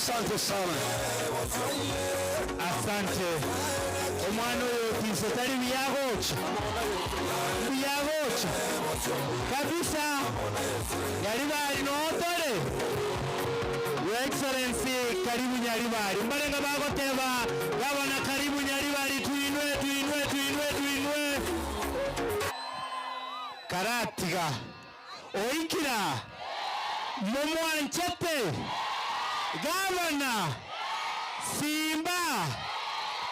Asante sana. Asante. Omwana oyo otiise tari buya agocha? Mbuya agocha kabisa. Nyaribari noo tore. Your Excellency karibu Nyaribari. Mbarenge bagoteba Gavana karibu Nyaribari tuinwe tuinwe tuinwe tuinwe. Karatiga oikira momwanchete Gavana Simba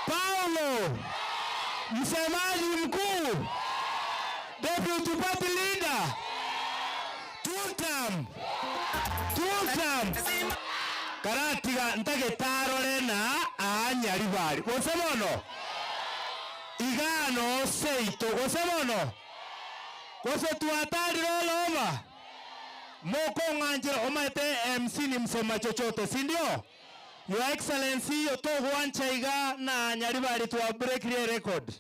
Paulo msemaji mkuu deputy party leader two term two term karatiga ntagete arore na aa Nyaribari gose bono igaa noo seito gose bono Gose twatarire oroma, mokong'anchera omanyete MC ni msema chochote sindio? Your Excellency togwancha iga na Nyaribari twa breakire erecord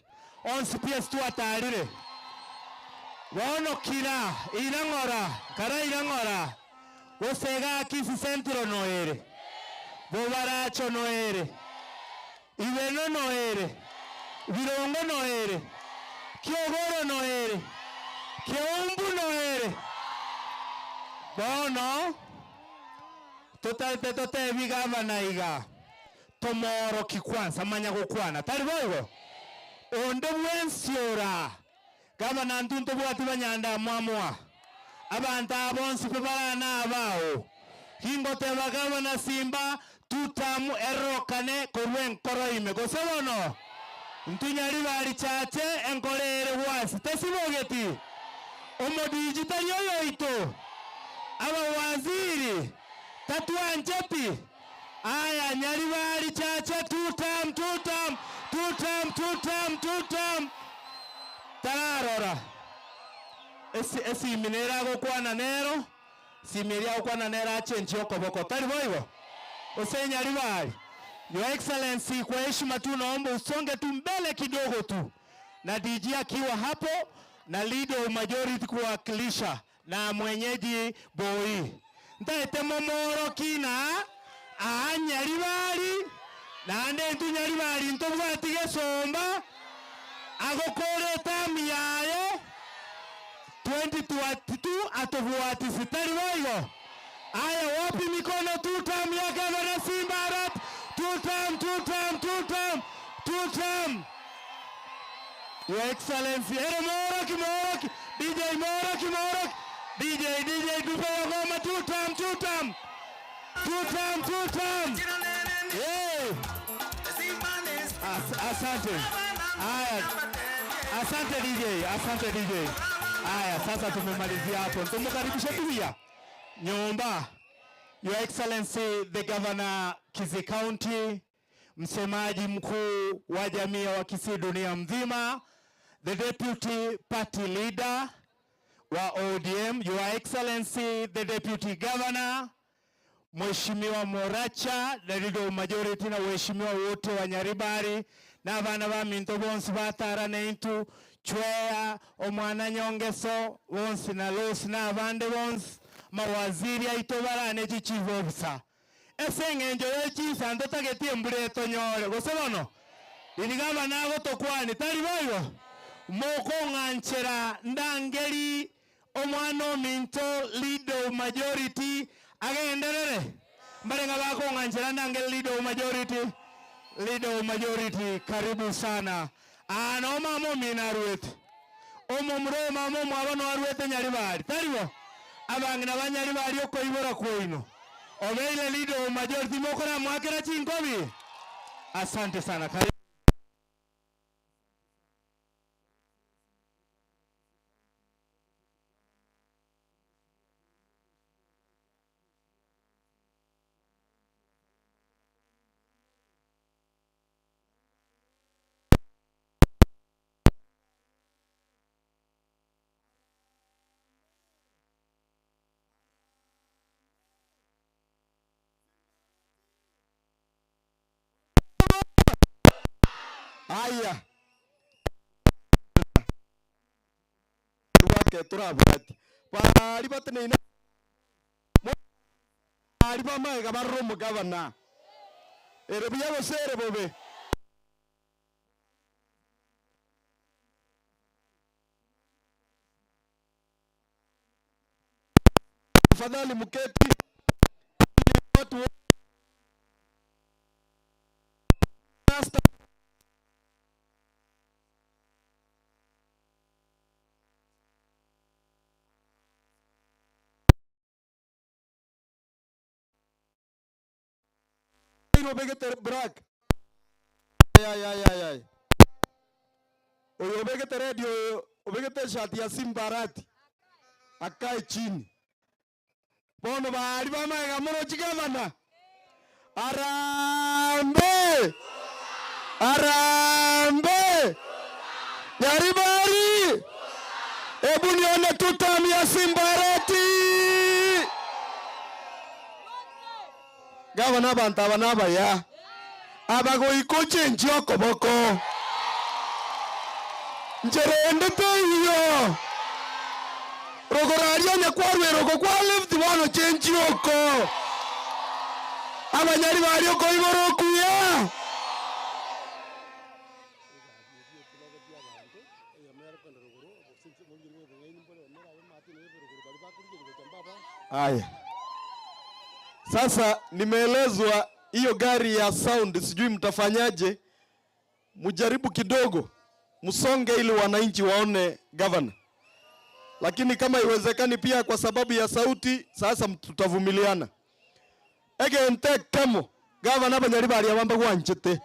onsi pi ase twatarire. Bono kira ira ng'ora, kara ira ng'ora, gose igaa Kisii Central noere, Bobaracho noere. Ibeno noere, Birongo noere, Kiogoro noere, Keumbu noere. Bono totaete totebi gavana iga, tomooroki kwansa manya gokwana, tari boigo? Onde bwensi ora gavana intwe ntobwati banyandamwamu Abanto aba bonsi pi bare nabao. Gingoteba gavana Simba tutamu erorokane korwa enkoro ime. Gose bono ntunyaribari chache enkoro ere gwasi tesibogeti? Omodiji tari oyoito? Abawaziri tatwancheti? Aya nyaribari chache tutam tutam tutam tutam tutam tararora. Ase esimi nere agokwana nero, esimi eria agokwana nere achenchie okoboko, tari boigo? Gose Nyaribari, Your Excellency, kwa heshima tu naomba usonge tu mbele kidogo tu, na DG akiwa hapo na leader of majority kuwakilisha na mwenyeji Boi. Ntaete momoroki na aa Nyaribari, naende intwe Nyaribari ntobwati gesomba, Agokora etamu yaye 2022 atobwatisi, tari boigo? Aya wapi mikono two term ya Gavana Simba Arati two term, two term, two term, two term. Your Excellency, ere mooroki mooroki, DJ mooroki mooroki, DJ DJ tupe wagoma two term, two term, two term, two term. Yeah. As, asante. Haya. Asante DJ, asante DJ. Haya, sasa tumemalizia hapo. Tumkaribishe tu nyumba. Your Excellency the Governor Kisii County, msemaji mkuu wa jamii ya Wakisii dunia mzima, the Deputy Party Leader wa ODM, Your Excellency the Deputy Governor, Mheshimiwa Moracha the leader of majority na waheshimiwa wote wa Nyaribari na abana baminto bonsi batarane intu Chweya omwana Nyongeso bonsi na Losi na abande bonsi mawaziri aito barane chi chief officer ase eng'encho ye chinsa ntotageti embura etonyore gose bono riria gavana agotokwania tari boigo mokong'anchera ndangeri Omwana ominto leader of majority agenderere? Mbare ng'a bakong'anchera ndange leader of majority? Leader of majority karibu sana. Aa noo mama omino aruete. Omomura oyo mama omwabo noo aruete Nyaribari, tari bo? Abang'ina ba Nyaribari okoibora kwaino. Obeire leader of majority mokoramoakera chinkobi? Asante sana. Karibu. Aya. Rwake torabwati. Baria bateneine baria b'amagega barore omogabana. Ere buya gose ere bobe? Tafadhali mketi ili watu wote Obegete black. Ay, ay, ay, ay. Oyo obegete red, oyo obegete eshati ya Simba Arati akae chini. Bono baria bamagega mono chigavana. Harambee! Harambee! Nyaribari! Ebu nione tutam ya Simba Arati! Gavana abanto aba nabaya, abagoika ochenchie okoboko. Nchera ende teiyo. Rogoro aria onye kwarwera oko kwa left bono chenchia oko. Abanyari baria okoibora okuya. Haya, sasa nimeelezwa hiyo gari ya sound, sijui mtafanyaje, mjaribu kidogo msonge ili wananchi waone governor, lakini kama iwezekani pia kwa sababu ya sauti, sasa tutavumiliana. Egento ekemo gavana abanyari baria bamba gwanchete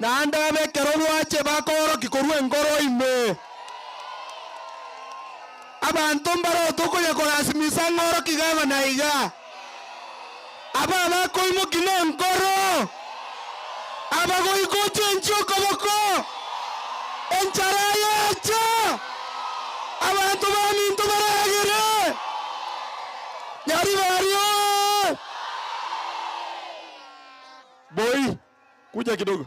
naende abe ekero gwache bakoorokia korwa enkoro ime. Abanto mbare tokonya korasimisa ng'oroki gavana iga. Aba abakoimokia nenkoro, abagoika ochenchie okoboko, enchara yacha, abanto baminto baragere, Nyaribari oye! Boi, kuja kidogo.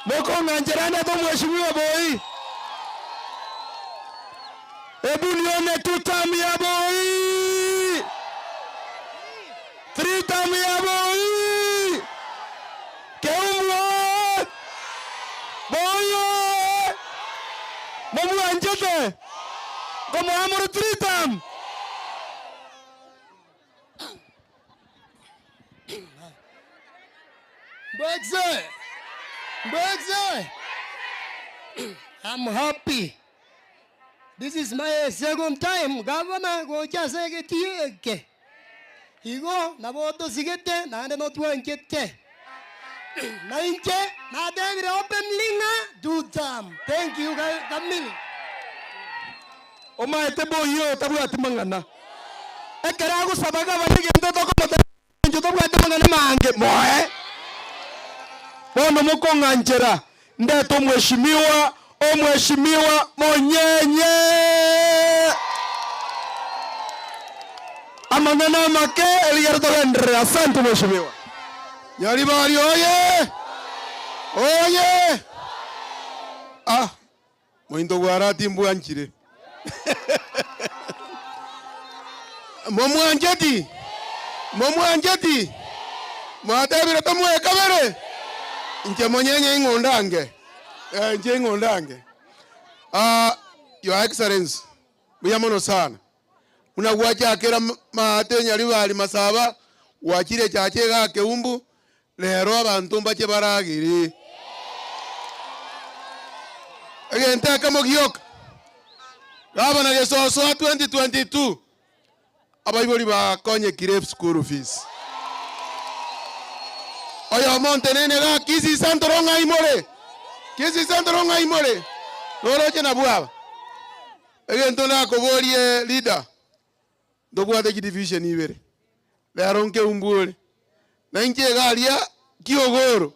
Mokong'anchera ande omweshimiwa Boi. Ebu nione two term ya Boi. Three term ya Boi. Keumbu oye! Boi oye! Momwanchete? Nkomoamore three term? Mbwekze! Mbwekze! I'm happy. This is my second time governor gocha ase egetii eke. Igo nabo tosigete naende notwanchete. Na inche natebire openly ng'a two term. Thank you Kamili. Omaete boyio oyo tabwati mang'ana. Ekero agosaba gavana egento tokomotebia inche tobwati mang'ana mange, moe. Bono mokong'anchera ndete omweshimiwa, omweshimiwa monyenye. Amang'ana amake erigere togenderere. Asante mweshimiwa. Nyaribari oye! Oye! Ah! Mointo bw'Arati mbwanchire. Momwancheti? Momwancheti? Mwatebire tomoe kabere? Inche monyenye ing'onde ange. Eh, inche ing'onde ange. Ah, Your Excellency, mbuya mono sana. Buna gwachakera maate Nyaribari Masaba, gwachire chache igaa Keumbu, Rero abanto mbache baragere. Egento ekemo gioka, gavana Gesosoa 2022, abaibori bakonyekire school fees. Oyomo ntenene igaa Kisii Central ng'ai more? Kisii Central ng'ai more? Noroche nabwo aba. Egento nakoborie leader, Ntobwate chidivision ibere, rero nkeumbu ore, na inche iga aria kiogoro,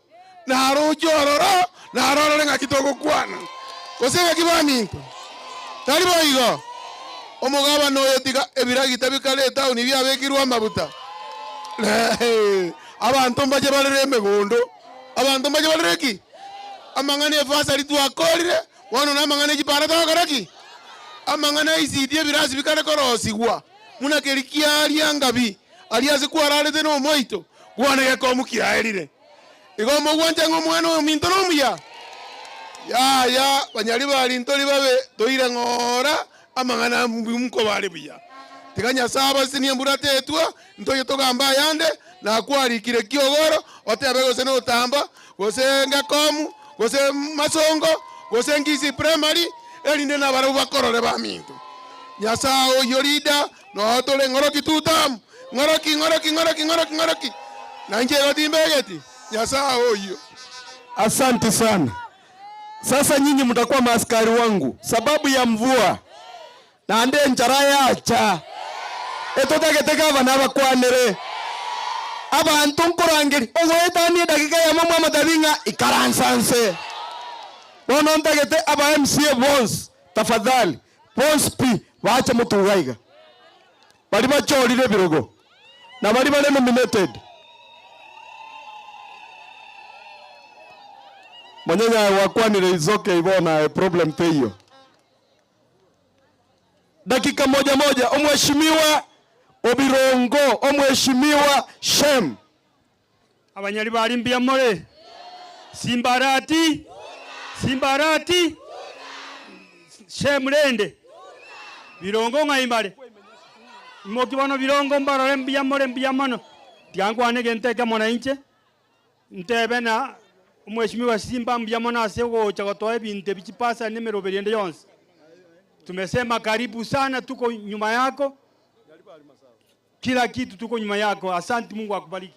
naroche ororo, narorore ng'aki togokwana. Gose ng'aki baminto? Tari boigo? Omogabana oyo tiga ebiragita bikare etaoni biabekirwe amabuta. Abanto mbache barere emegondo, abanto mbache barere ki? Amang'ana efasari twakorire, Bono namang'ana e chipara togokora ki? Amang'ana a isidi ebirasi bikare korosigwa, buna keria kiaria ngabi, aria ase kwararete nomoito. Bwana gekomu kiaerire. Igo mogwancha ng'a omwana oyo ominto nomuya? Yaya, banyaribari ntori babe, toire ng'ora amang'ana nkoba are buya. Tiga Nyasae abasesenie embura tetwa, ntoche togambe ayande, na kwarikire kiogoro, otebe gose notamba, gose ngekomu, gose masongo, gose Kisii Primary, erinde nabarabwo bakorore baminto. Nyasae oyio rida, Noo tore ng'oroki tutam, ng'oroki, ng'oroki, ng'oroki, ng'oroki, ng'oroki. Na inche igo timbegeti, Nyasae oyio. Asanti sana. Sasa nyinyi mtakuwa maaskari wangu sababu ya mvua naende enchara yacha etotagete gavana abakwanere abanto nkorangeria ogoetania edakika eyemo mwamotebi ng'a ikaransa nse. Bono ntagete aba MCA bonsi tafadhali Bonsi pi bache motuga iga, baria bachorire ebirogo, na baria bare nominated. Monyene aye gwakwanire is okay bono aye problem teiyo. Dakika moja moja, omweshimiwa Obirongo, omweshimiwa Shem. Abanyari baria mbuya more? Simbarati, Simbarati, Shemu rende, Birongo ng'ai bare? Imoki bono Birongo mbarore mbuya more mbuya mono. Tiga nkwane egento ekemo nainche, ntebe na omweshimiwa Simba mbuya mono ase ogocha gotoa ebinto ebi chipasari na emeroberi ende yonsi. Tumesema karibu sana tuko nyuma yako. Kila kitu tuko nyuma yako. Asanti, Mungu akubariki.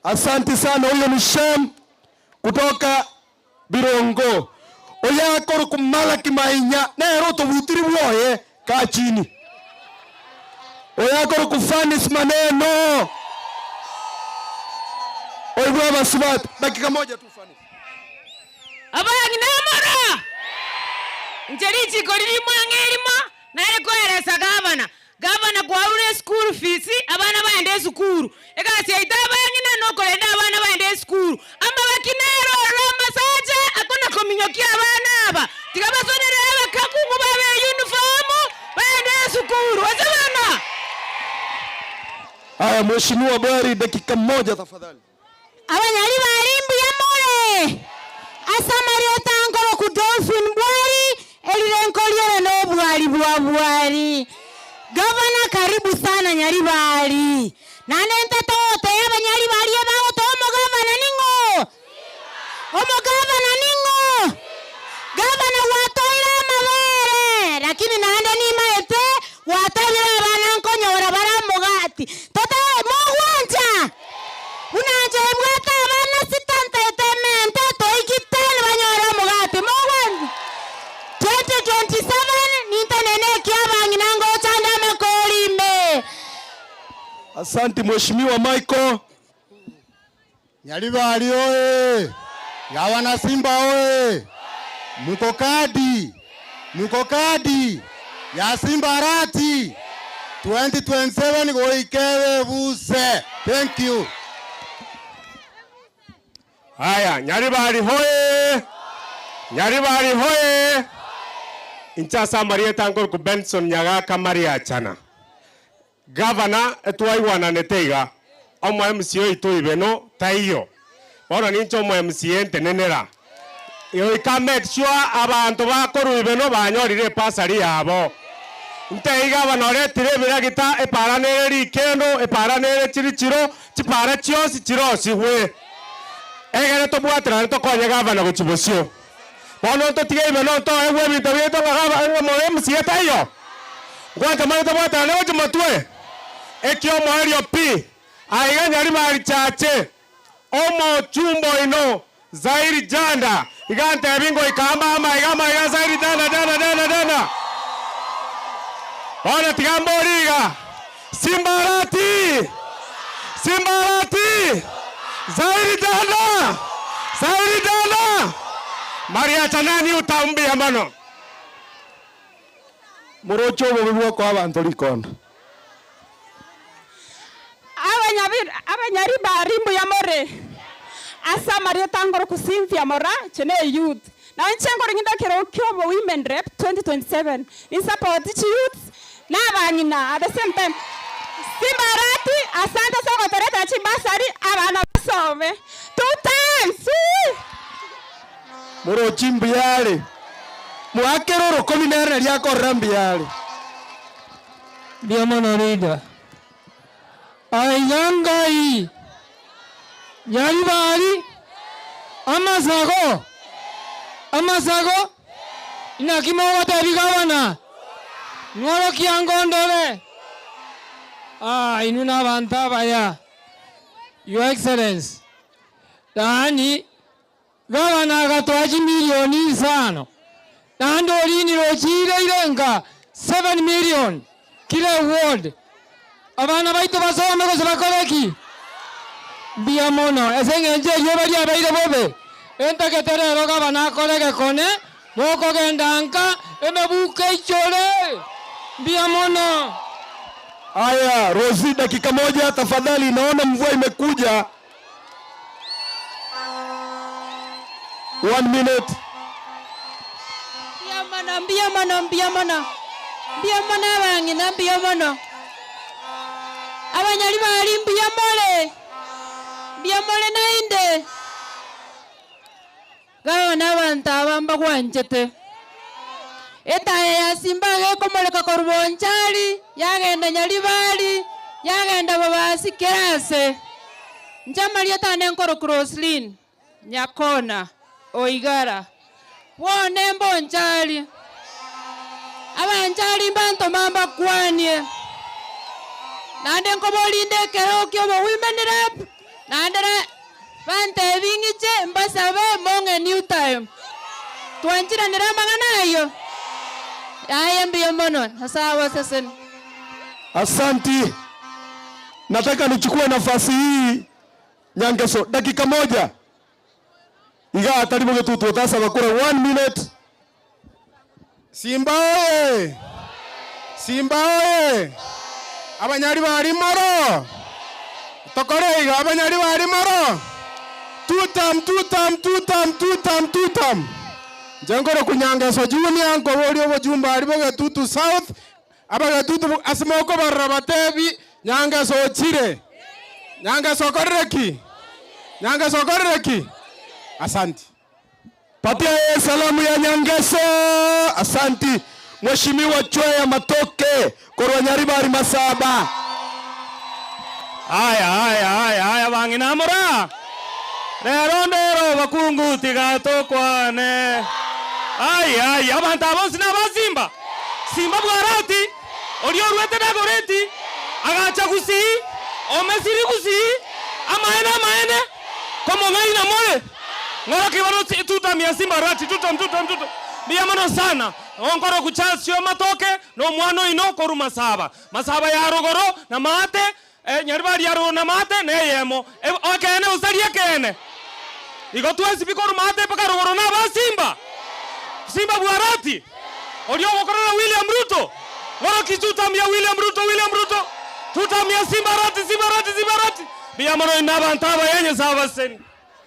Asanti sana huyo ni Shem kutoka Birongo oyo akorokwa Malaki Mainya nere otobutiri bwoye kaa chini oyo akorokwa Fanis Maneno oibwe abasubati dakika moja tu Fanis. Abang'ina amora! Inche richiko riria mwang'e erimo nare koeresa gavana. Gavana kwarure eschool fees abana baende esukuru. Egasi yaito abang'ina nokorenda abana baende esukuru. Amabaki naro ororo amasacha akona kominyokia abana aba. Tiga basonere abakakungu babe euniform baende esukuru. Ase bono? Haya, Mheshimiwa Bwari, dakika moja tafadhali. Abanyari bari mbuya more ase amarieta nkoroku Dolphin Bwari erire nkoriere nobwari bwa Bwari. Gavana karibu sana Nyaribari. Naende ntete gotebia abanyaribari ebagotoa omogavana ning'o? Omogavana ning'o? Gavana gwatoire amabere lakini naende nimaete gwatebire abana nkonyora bare omogati. Tote mogwancha? Buna inche mbwate abana sita ntaete emente toigitane banyore omogati. Mogwancha? 2027 nintenene ekiabang'ina ngocha nde amakori ime. Asanti Mheshimiwa Michael. Nyaribari oye! Gavana Simba oye! Muko kadi, muko kadi ya Simba Arati 2027 goikebe buse. Thank you. Haya, Nyaribari hoye! Nyaribari hoye! Inche ase amarieta nkorokwa Benson Nyagaka Mariachana. Gavana etwaigwananete iga, omo MCA oito Ibeno taiyo. Bono ninche omo MCA ntenenera. Goika make sure abanto bakorwa Ibeno banyorire ebasari yabo. Ntei gavana oretire ebiragita epara nere rikendo, epara nere chirichiro, chipara chionsi chirosigwe. Egere tobwaterane tokonye gavana gochia bosio. Bono ntotige Ibeno ntoegwe ebinto biaito ng'a gava ng'a more MCA taiyo. Ngwancha more tobwaterane gochia motwe. Ekiomoerio pi, aiga Nyaribari Chache. Omochumba oino Zairi Janda iga antebi ngoika amo amaiga amaiga Zairi Janda Janda Janda Janda. Bono tiga mbori iga Simbarati Simbarati Zairi Janda Zairi Janda Mariacha nani utambuya mono. Moroche obobe bw'okoa abanto rikondo. Abanyaribari mbuya more ase amarieta nkoroku Cynthia Mora inche ne youth. Na inche nkore ng'inde ekerogo kia obo women rep 2027 ni support chi youths na abang'ina at the same time. Simba Arati, asante ase ogotoretera chimbasari abana basome. Two times! Woo! Morochi mbuya are, moakere orokomi nere nario akorora mbuya are. Mbuya mono leader. Aiga ngai Nyaribari amasago amasago inaki mogotebi gavana ng'orokia ngondore ah inwe na abanto abaya your excellence yaani Gavana agatoa chimilioni isano, naende orinire ochiireire nka 7 million kila eward. Abana baito basome gose bakore ki? Mbuya mono ase eng'encho erioba riabeire bobe. Entagete rero gavana akore egekone, mokogenda nka emebuko eichore. Mbuya mono. Aya, Rosie, dakika moja tafadhali, naona mvua imekuja. One minute. Mbuya mono, mbuya mono, mbuya mono, mbuya mono abang'ina, mbuya mono. Abanyari bari mbuya more, mbuya more naende. Gabana abanto aba mbagwanchete. Etaya ya Simba iga ekomoreka korwa Bonchari, yagenda Nyaribari, yagenda Bobasi kera ase. Inche amarieta ane nkorokwa Roselyn Nyakona Oigara. Bono embonchari, abanchari mbantoma mbakwanie, naende nkoborinde ekerogo ki'obowomen rep, naende Bantebi ng'iche mbasabe mong'e new time. Twanchiranire amang'ana ayio? Yaya mbuya mono, Nyasae abasesenie. Asanti. Nataka nichukue nafasi hii Nyangeso dakika moja iga atari bogetutu otasaba kura one minute. Simba oye! Simba oye! Abanyari bari moro! Tokore iga abanyari bari moro! Tutam tutam tutam tutam tutam! Inche nkorokwa Nyangeso Junior nkoboria obochumba aria Bogetutu South, Abagetutu ase mokobarora batebi, Nyangeso ochire! Nyangeso okorire ki? Nyangeso okorire ki? Asanti. Patia yeye salamu ya Nyangeso. Asanti Mheshimiwa Chweya Matoke korwa Nyaribari Masaba. Aya, aya, aya, aya bang'ina amora. Rero ndero bakungu tiga tokwane. Ai, ai, abanto aba bonsi nabasimba. Simba bw'Arati, oria oruete Dagoreti, agacha Gusii, o Misiri Gusii, amaene, amaene. Komong'aina more, ng'oroki bono tutam ya simba rati tutam tutam tutam mbuya mono sana onkoroku Charles Chiomatoke na omwana oino korwa Masaba Masaba ya rogoro na maate eh, Nyaribari ya rogoro na maate na eyemo ekeene gose ekeene igo twensi pi korwa maate mpaka rogoro na abasimba simba bwa rati oria ogokorera William Ruto ng'oroki tutam ya William Ruto William Ruto tutam ya simba rati simba rati simba rati Mbuya mono inwe abanto abaya Nyasae abasesenie.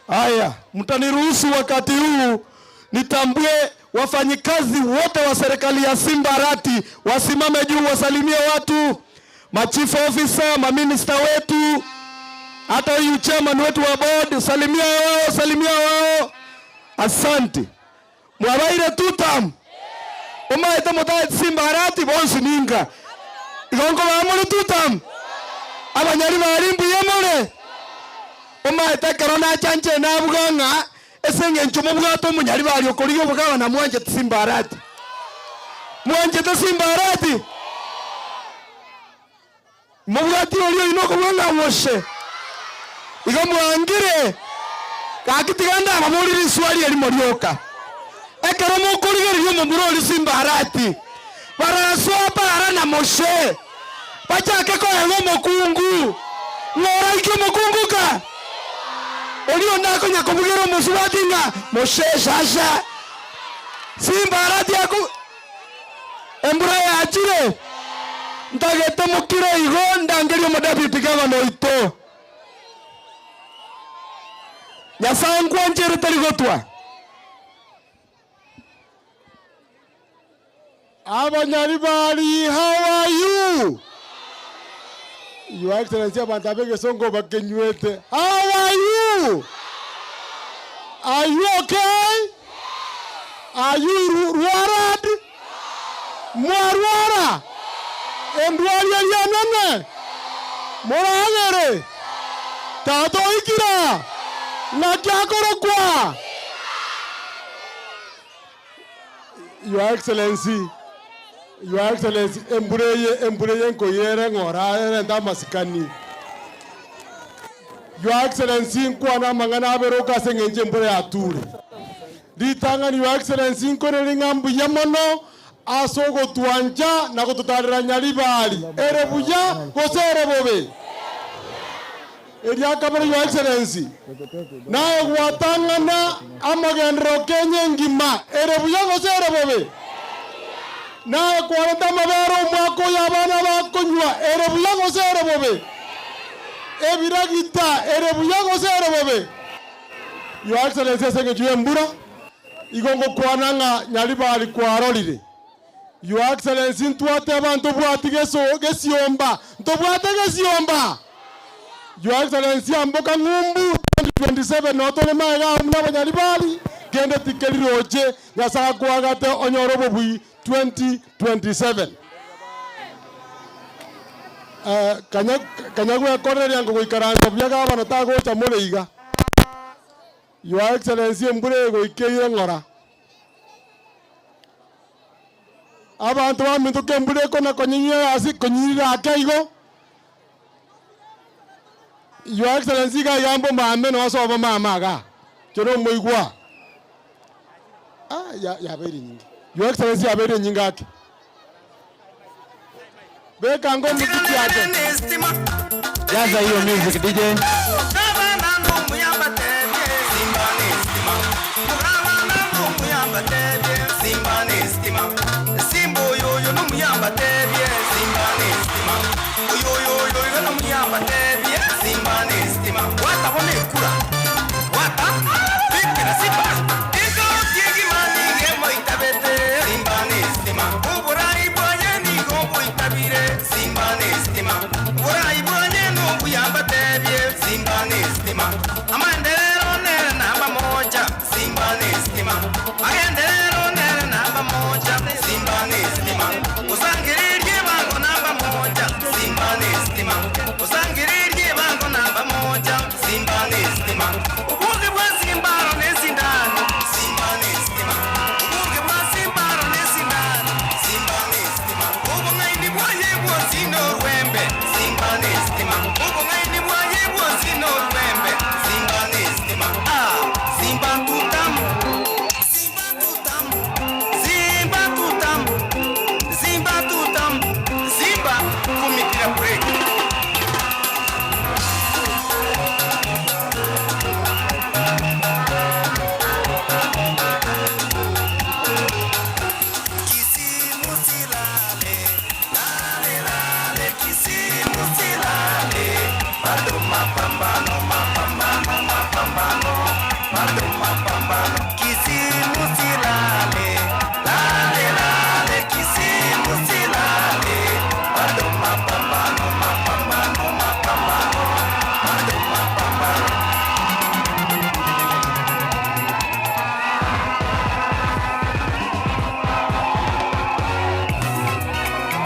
Haya, mtaniruhusu wakati huu nitambue wafanyikazi wote wa serikali ya Simba Arati wasimame juu wasalimie watu, machief officer, maminista wetu, hata huyu chairman wetu wa board, salimia wao, salimia wao. Asante. Mwabaire tutam. Omaete motaete Simba Arati bonsi ninka. Igo nkobaa more tutam. Abanyari bari mbuya more. Omaete ekero nachanchire nabuga ng'a ase engencho mobwate omonyaribari okorigia obogabana mwanchete Simba Arati. Mwanchete Simba Arati? Mobwati oria oino okobua ng'a gose igo mwangire, gaki tiga ndababorie riswali erimo rioka. Ekero mokorigereria omomura oria Simba Arati, barasoa para na Mose, bachake koega omokungu, ng'a oraike omokungu ka? Oria onde akonya kobugera omosubati ng'a Mose sasa Simba Arati aku. Embura yachire, ntagete mokire igo ndangerie omodeputy gavana oito. Nyasae nkwanchere tari gotwa. Abanyaribari how are you? Your Excellency abanto ab'egesongo bakenywete. How are you? Are you okay? Are you rwarad? Mwarwara? Endwari eria enene? Moragere? Tata oikire? Ng'aki akorokwa? Your Excellency, Your Excellency, embura eye, embura eye nkoirere ng'a orarente amasikani. Your Excellency, nkwane amang'ana abere oka ase eng'encho embura yature. Ritang'ani Your Excellency, nkoirere ng'a mbuya mono ase ogotwancha na gototarera Nyaribari, ere buya gose ere bobe. Eria kabere Your Excellency, naye gwatang'ana amagenderero Kenya engima, ere buya gose ere bobe? Naye kwareta amabere omwaka oyo abana bakonywa, ere buya gose ere bobe? Ebiragita, ere buya gose ere bobe? Your Excellency ase engencho y'embura, igo ngokwana ng'a Nyaribari kwarorire. Your Excellency ntwateba ntobwati geso gesiomba, ntobwate gesiomba? Your Excellency amboka ng'umbu 2027 noo tore magega ao buna abanyaribari, kende tikeri roche, Nyasae akoagate onyore obobui 2027. Eh, kanya kanya gwekoreria ngogoikaransa buya gavana tagocha more iga. Your Excellency embura egoikeire ng'ora. Abanto baminto kembura ekona konyinyia ase konyirira ake igo. Your Excellency iga iga mbomame noe ase obomama igaa, inche nomoigwa. Ah, ya yabeire enyinge. Your Excellency yabeire enyinge ake. Beka ango omuziki ake. Jaza hiyo music DJ.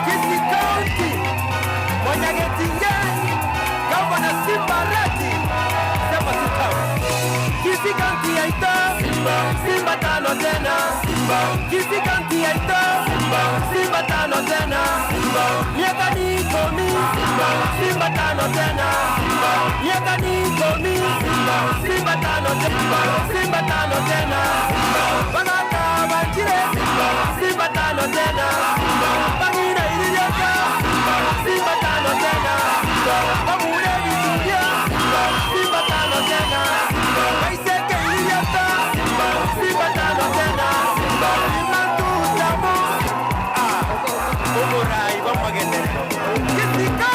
Kisii County, Mwanyagetinge, Gavana Simba Arati, sema tutam. Kisii County yaita Simba, Simba tano tena Simba. Kisii County yaita Simba, Simba tano tena Simba. Miaka ni komi Simba, Simba tano tena Simba. Miaka ni komi Simba, Simba tano tena Simba tano tena Simba. Bagaka banjire Simba, Simba tano tena Simba. Bagina iliyeka Simba, Simba tano tena Simba. Bamure bitulia Simba, Simba tano tena Simba. Baiseke iliyeka Simba, Simba tano tena Simba. Imantutamu Ah, oborai bamagenere Kisika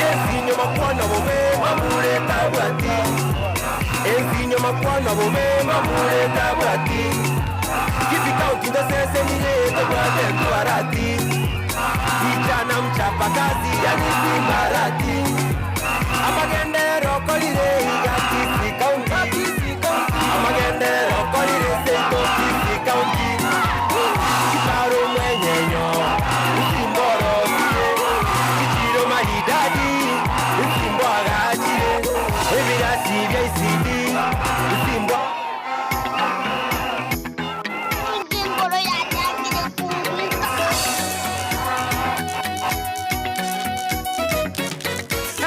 Esinyo makwano bobe mamure tabwati Esinyo makwano bobe mamure tabwati Kisii County ndo sese nile tobwate kuarati Vijana mcha Mchapakazi yani Simba Arati. Amagenderero okorire iga Kisii County. Amagenderero okorire seito Kisii County. Kiparo mwenyenyo Simba orosire. Kichiro maridadi Simba agachire. Ebirasi bia ECD Simba.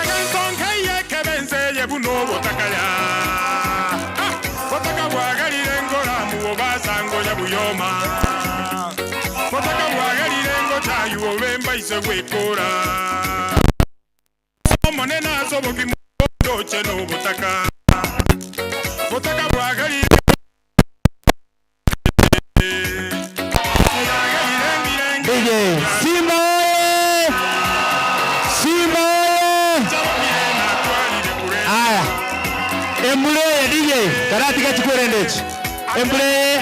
Egento nkeiyo ekebe ense eye buna obotaka ya botaka bwagerire ngoramu obasango ya buyoma botaka bwagerire ngochayu obe mbaise gwekora omonene ase obogima ndoche na obotaka botaka bwagerire DJ Simba oye! Simba oye! Aya. Embuleye DJ karatiga chikwerendechi. Embuleye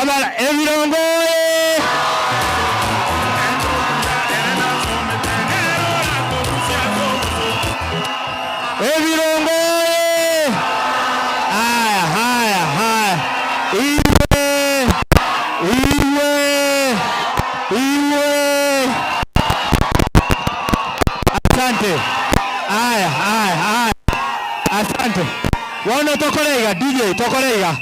abala ebirongo oye! Ebirongo oye! Aya, haya, haya. Iwe! Iwe! Iwe! Asante. Aya, aya, aya. Asante. Waona tokoreiga DJ tokoreiga.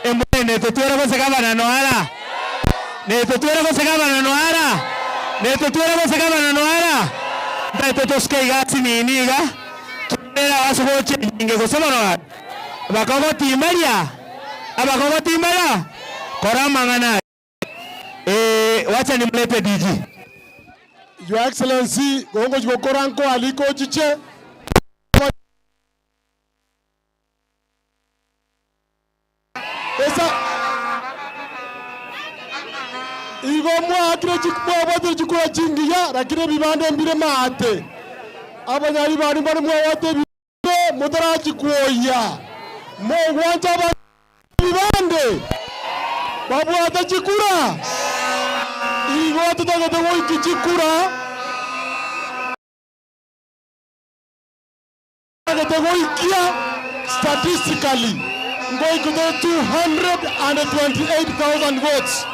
Embune tutwere gose gavana noara. Ne tutwere gose gavana noara. Ne tutwere gose gavana noara. Ntaete tosuke iga asinini iga. Tubera basogoche nyinge gose bono. Abakogotimaria. Abakogotimaria. Kora mang'ana. Wacha nimlete DJ. Your Excellency, gongo gokora nko aliko chiche. Esa igo mwakire chikubwabwatire chikura chingiya lakini ebibande mbire maate abanyari bari bari mwawate ebibande mutarachikuoya mogwancha ebibande babwate chikura igo tutagete goiki chikura tagete goikia statistically ngoikute 228,000 votes.